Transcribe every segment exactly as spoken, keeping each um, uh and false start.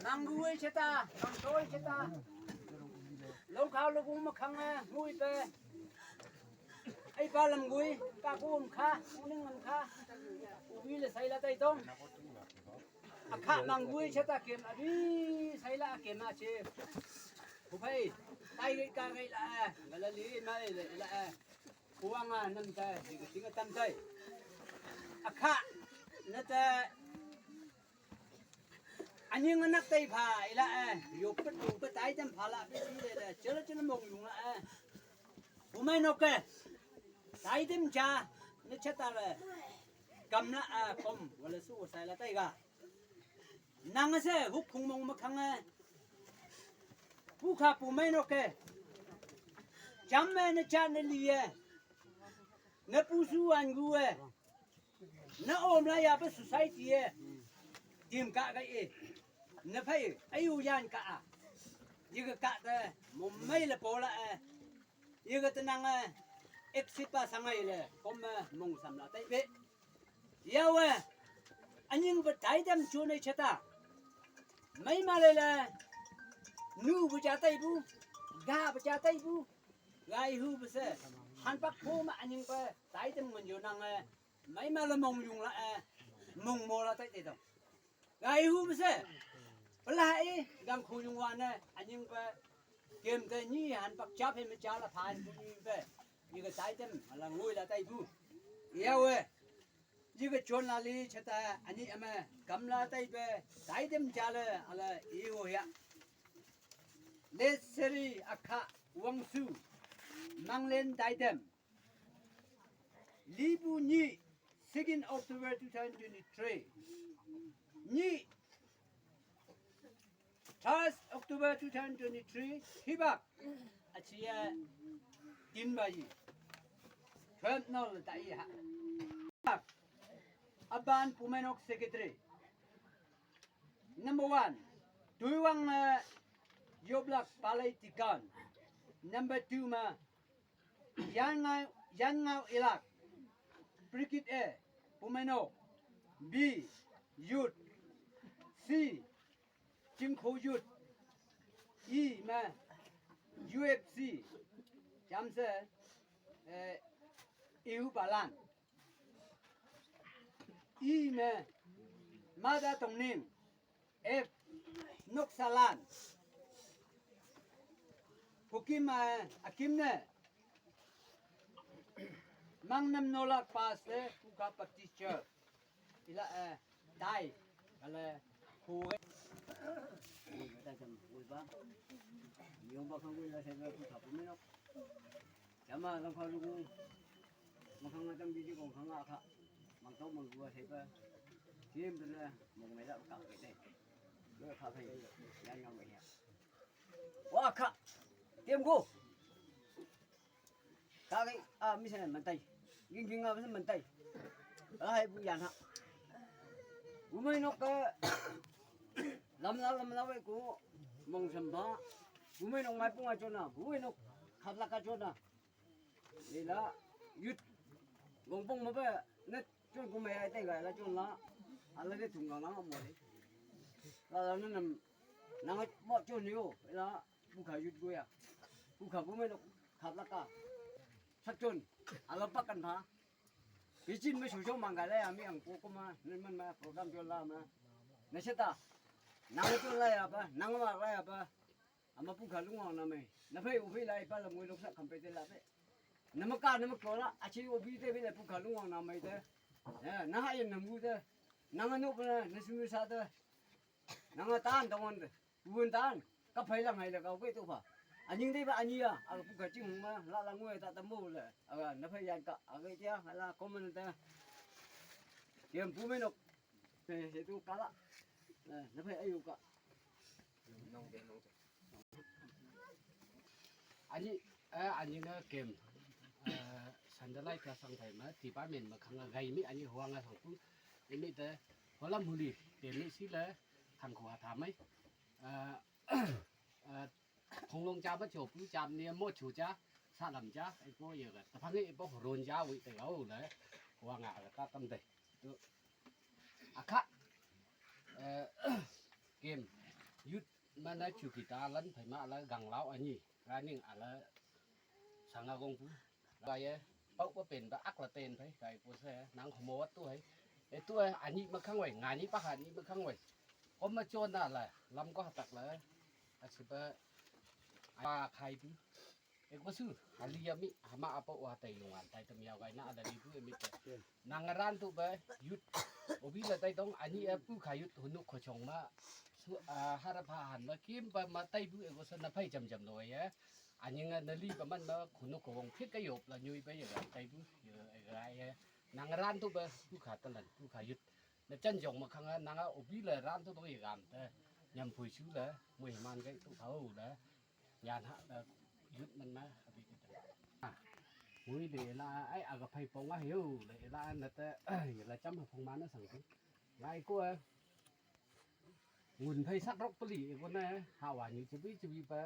Manggu e cheta, mangtoi cheta. Longkhau lagung makhang e, ngui pe. Ai pa lam gui, pa ku um kha, u ning um kha. U wi le sai la tai tong. Akha manggu e cheta kem abi, sai la kem a che. Ku phai, tai gei ka gei la, ga la li ma le la. Kuang a nam tai, di ka ting a tam tai. Akha, na tai, Aning anak tai pha ila e, yo pet tu pet tai tem pha la pe si le le, chela chela mong yung la e. Pu mai nok ke, tai tem cha, ne cha ta le, kam la e, kom, wala su sai la tai ga. Nang se, huk khung mong ma khang e. Pu kha pu mai nok ke, cham e ne cha ne li e, ne pu su an gu e. Na om la ya pa society e. Tim ka ga e. Na phai ayu yan ka a. Yi ga ka ta mo mai la po la e. Yi ga ta nang e. Exit pa sangai le. Kom e mong sam la tai be. Ya we. Aning ba tai dam chu nei chata. Mai ma le le. Nu bu cha tai bu. Ga bu cha tai bu. Gai hu bu se. Han pak phu ma aning ba tai dam ngun yo nang e. Mai ma la mong yung la e, mong mo la tai te dong. Gai hu ma se. Pala e, gang khu yung wa ne, anying pa. Kem te ni han pak chap he ma cha la phan bu ni pe. Ni ga tai tem, ma la ngui la tai bu. Ya we. Ji ga chon la li cha ta, ani ama, kam la tai pe, tai tem cha le, ala i ho ya. Le seri akha, wang su, mang len tai tem. Libu ni, second October two thousand twenty-three. Ni, third October two thousand twenty-three, hibak, achia, tin baji. Twelve nol ta i ha. Aban Pumenok Secretary. Number one, Tuiwang, uh, Yoblak Palai Tikan. Number two ma, Yan Ngau, Yan Ngau Ilak, Brigade A, Pumeno, B, Youth, C, Chingkho Youth, E, ma, U F C, Jamse, eh, Ihu Balan, E, ma, Mada Tongning, F, Noksalan. Pukim, eh, akim ne. Mangnam Nolak Pastor, Puka Baptist Church. Ila, eh, dai. Kala, hu. Ui ba. Yong ba khang ui la se ba Puka Pumenok. Chama lang kha lu. Mang khang tam bi ji kong khang a kha. Mang tau mang gua se ba. Kim ba la, mang mai la ka ke te. Lo kha phai. Yan ngam ya. Wa kha. Tiam gu. Ka kai a mi sen man tai. Ging ging a mi sen man tai. A hai bu yan ha. Gu mai nok ka. Lam la lam la wei ku. Mong sam ba. Gu mai nok mai pung a chon na. Gu mai nok khap la ka chon na. Ni la. Yut. Gong pong ma ba. Net. Chun ku mai ai te ga la chun la. Ala ke thung la la mo le. La la na nam. Nang mo chun yo. La bu kha yut go ya. Bu kha bu me no. Khap la ka. Sat chun. Ala pak kan pha. Bi chin me shu shu mang ga la ya mi ang ko ko ma. Nen man ma program chun la ma. Na se ta. Nang chun la ya ba. Nang ma la ya ba. Ama pu kha lung wang na mai. Na phai u phai lai pa la ngui lok sa kham pe te la pe. Na ma ka na ma ko la a chi u bi te bi le pu kha lung wang na mai te. Ya, na ha yan na mu te. Na nga no pa na su sa te. Na nga tan ta wan te. U wan tan. Ka phai la ngai la ka ke to pa. A ning de ba a ni ya. A pu kha chi hung ma la la ngui ta ta mo le. A na phai yan ka. A ke tia la ko man te. Tiam pu me nok. He tu ka la. Na phai ayu ka. Ani, Eh, anyi ne kem. Eh, sandalai ka sang thai ma, department ma khang gai mi anyi huang a sang tu. Imi te, holam huli, te mi si le, khang khua tha mai. Eh, eh, khong long cha ma cho pu cha ni mo chu cha, sa lam cha, ai ko ye ga, ta phang e po ron cha wi te ga o le, huang a ga ta tam te. Tu. Akha, eh, kem, yut ma na chu ki ta lan phai ma la gang lao anyi, running a la sang a gong pu. Ga ye, pau pa pen ba ak la ten phai, ga ye ko se, nang khomo wat tu hai. E tu hai, anyi ma khang wai, nga nyi pa ha nyi ma khang wai. Kom ma chon na la, lam ko ha tak la, a si ba, a khai pu. E ko su, ha li ya mi, ha ma a pa wa tai yung an tai tam yau gai na, a la li pu e mi te. Nang ran tu ba, yut, obi la tai tong, anyi e pu kha yut, hunu ko chong ma, su, a, ha ra pha han ma, kim ba ma tai pu e ko sa na phai jam jam lo ye. Anyi nga na li ba man ma, hunu ko wong phit ka yop la nyui ba ye ran tai pu, ye, ye, ye. Nang ran tu ba, pu kha ta lan, pu kha yut. Na chan jong ma khang a, nang a obi la ran tu tong ye gam ta. Nyam pui su la, mui man gai tu kha o la. Yan ha, eh, yut man ma, ha bi ti ta. Ah, mui de la, ai, a ga phai pong a hiu, le la na te, ai, la cham ha phong ma na sang ti. Lai ko, eh, ngun phai sak rok pali, e ko na, ha wa ni chi bi, chi bi pa,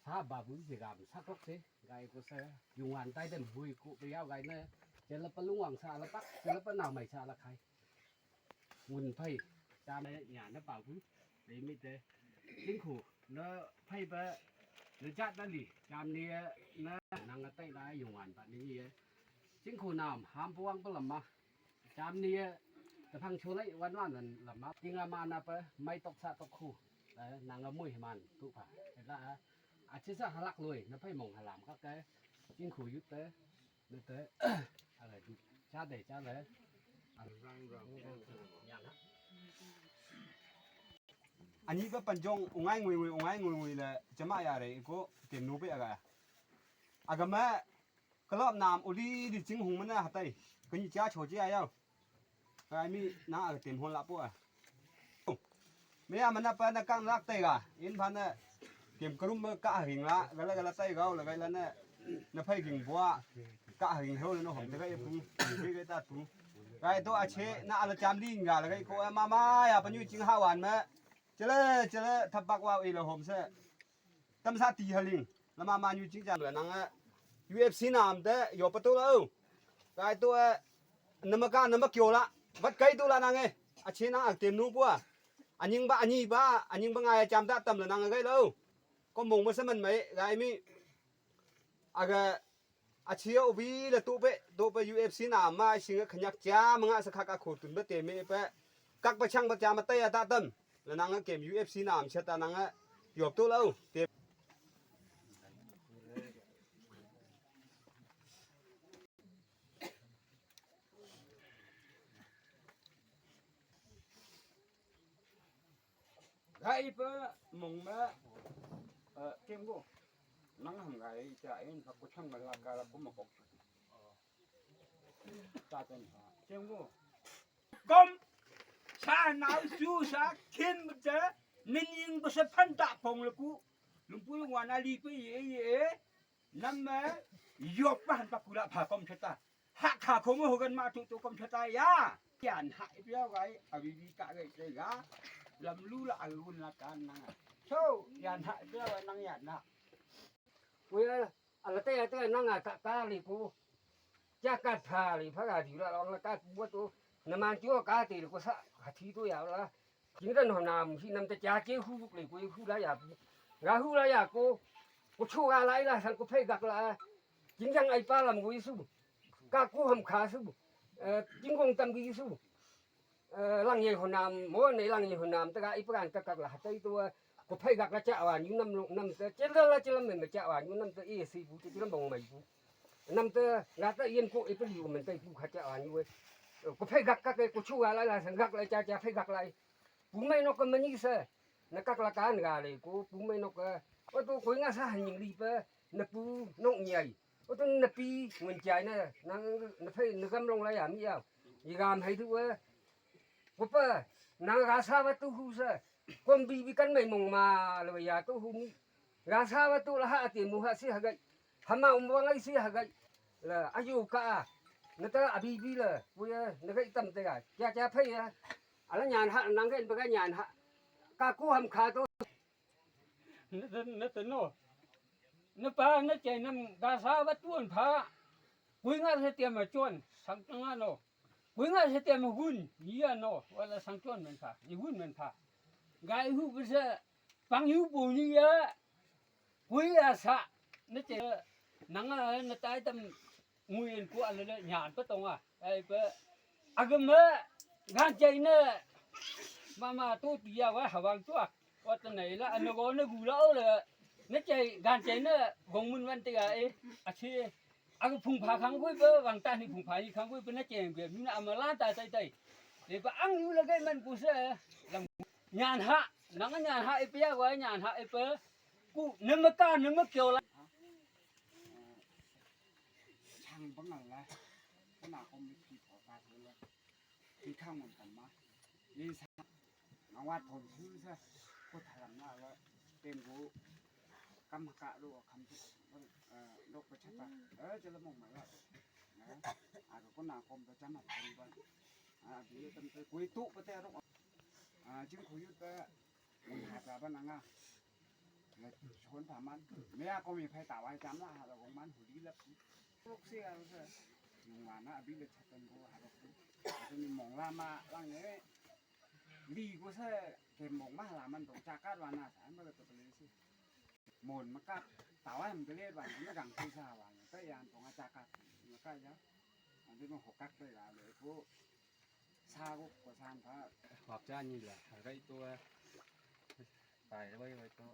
sa ba bu, chi gam sak rok se, gai ko sa, yung wan tai den hui ko, pe yau gai na, che la pa lung wang sa la pak, che la pa nau mai sa la khai. Ngun phai, cham ne nya na pau pu, le mi te. Jing khu, na phai ba, na jat na li, cham ni na, nang a tai la yung wan ba ni ye. Jing khu nam, ham pu wang pa lam ma. Cham ni ye, ta phang chu lai wan wan nan lam ma. Ting a ma na pa, mai tok sa tok khu. Eh, nang a mui man, tu pa. La, a chi sa halak lui, na phai mong halam ka ke. Jing khu yut te. Nete, ala du, cha de, cha le. Ani ba panjong, ungai ngui ngui, ungai ngui ngui le, chama ya re, ko, tem nu pe aga. Aga ma, kalop nam, uli di ching hung mana hatai. Kani cha cho chi ayau. Ai mi, na aga tem hon la po a. Me a mana pa na kang lak tai ga, in pha na kem karum ma ka hing la, gala gala tai gau la gai la na, na phai ging bua, ka hing ho na hom ta gai pu, gai gai ta pu. Gai to a che, na ala cham ding ga la gai ko ma ma ya pa nyu ching ha wan ma. Chele, chele, thap bak wa i la hom se. Tam sa ti haling. Lama ma nyu ching chang la nang a. U F C nam te yo pa tu lo. Kai tu a. Nama ka nama kyo la. Vat kai tu la nang e. A che nang a tem nu bua. Aning ba ani ba, aning ba ngai cham ta tam la nang a gai lo. Ko mong ma sa man mai gai mi. Aga a che o bi la tu pe, tu pe U F C nam ma sing a khanyak cha ma nga sa kha ka kho tun ba te me pe. Kak pa chang pa cha ma ta ya ta tam. La nang a kem U F C nam cha ta nang a yop tu lo. Te. Gai pa mong ma, eh, kem go. Nang ham gai cha en pa ko chang ma la ka la ko ma kok. Ta ten ha. Kem go. Kom sa nau su sa kin ma cha, min ying ba sa phan ta phong la ku. Lum pu wa na li pe ye ye. Nam ma, yop pa han pa ku la pha kom cha ta. Ha kha ko mo ho gan ma tu tu kom cha ta ya. Yan ha i pia gai, a bi bi ka gai te ga. Lam lu la a gun la kan nang a. So, yan ha i pia gai nang yan na. Ui a, a la te a te nang a ka ka li ku. Cha ka tha li pha ga di la long la ka ku tu. Na man ti o ka ti li ku sa, ha thi tu ya la. Jing ran ho nam hi nam ta cha che hu le ku hu la ya. Ga hu la ya ko. Ko chu ga lai la san ko phei gak la. Jing jang ai pa lam ko su. Ka ko ham kha su. Eh, jing gong tam ki su. Eh, lang ye ho nam mo ne lang ye ho nam ta ga ai pa gan ka kak la ha tai to. Ko phei gak la cha wa nyu nam lo nam ta. Che la la che lam me cha wa nyu nam ta e si bu che lam bong mai bu. Nam ta ga ta yen ko e pa liu men tai bu kha cha wa nyu. Ko phei gak ka ke ko chu ga lai la san gak la cha cha phei gak lai. Pu mai nok ka mani sa. Na kak la kan ga le ko pu mai nok ka. O to ko nga sa han ning li pa. Na pu nok nyai. O to na pi ngun chai na. Nang na phai na gam long la ya mi ya. I gam hai tu wa. Ko pa. Nang ga sa wa tu hu sa. Kom bi bi kan mai mong ma le ya tu hu mi. Ga sa wa tu la ha ti mu ha si ha gai. Hama um wang ai si ha gai. La ayu ka a. Na ta a bi bi la. Pu ya na gai tam te ga. Kya kya phai ya. Ala nyan ha nang gai ba ga nyan ha. Ka ku ham kha to. Na ta na ta no. Na pa na chai nam ga sa ba tuan pha. Kui nga se tiam ma chuan sang nga no. Kui nga se tiam ma gun. Ni ya no. Wala sang chuan men pha. Ni gun men pha. Gai hu ba se. Pang hu bu ni ya. Kui a sa. Na che. Nang a na tai tam ngui en ku a le le nyan pa tong a. Ai pa. A ga ma. Gan chai na. Ma ma tu ti ya wa ha wang chuak. Wa ta nei la a na go na gu la o le. Na chai gan chai na gong mun wan te ga e. A che. A ga phung pha khang kui pa wang ta ni phung pha ni khang kui pa na chai ge. Ni na a ma lan ta tai tai. Le pa ang yu la gai man ku se. Lam. Nyan ha. Nang a nyan ha e pa ya wa nyan ha e pa. Ku na ma ka na ma kyo la. Chang bang al la. Ko na ko mi phi pho ta se la. Phi khang mon kan ma. Ni sa. Nang wa thon su sa. Ko tha lam na la. Tem ko. Kam ka ro kam tu. Lok pa cha ta. Eh, cha la mong ma la. A ko na ko ta cha ma thon ba. A bi tam te ko tu pa te ro. A jing ko yu ta. Mun ha ta ba na nga. Chon pha man. Me a ko mi phai ta wai cham la ha lo man hu li la. Ruk se a se. Yung wa na a bi le cha tan ko ha lo. A ni mong la ma lang e. Li ko se ke mong ma la man dong cha ka wa na sa ma le to le si. Mon ma ka ta wa ma le wa ma gang ko sa wa. Ka ya dong cha ka. Ma ka ya. A ni mo ho ka te la le ko. Sa ko ko san pha. Hop cha ni la. Gai to. Tai wai wai to.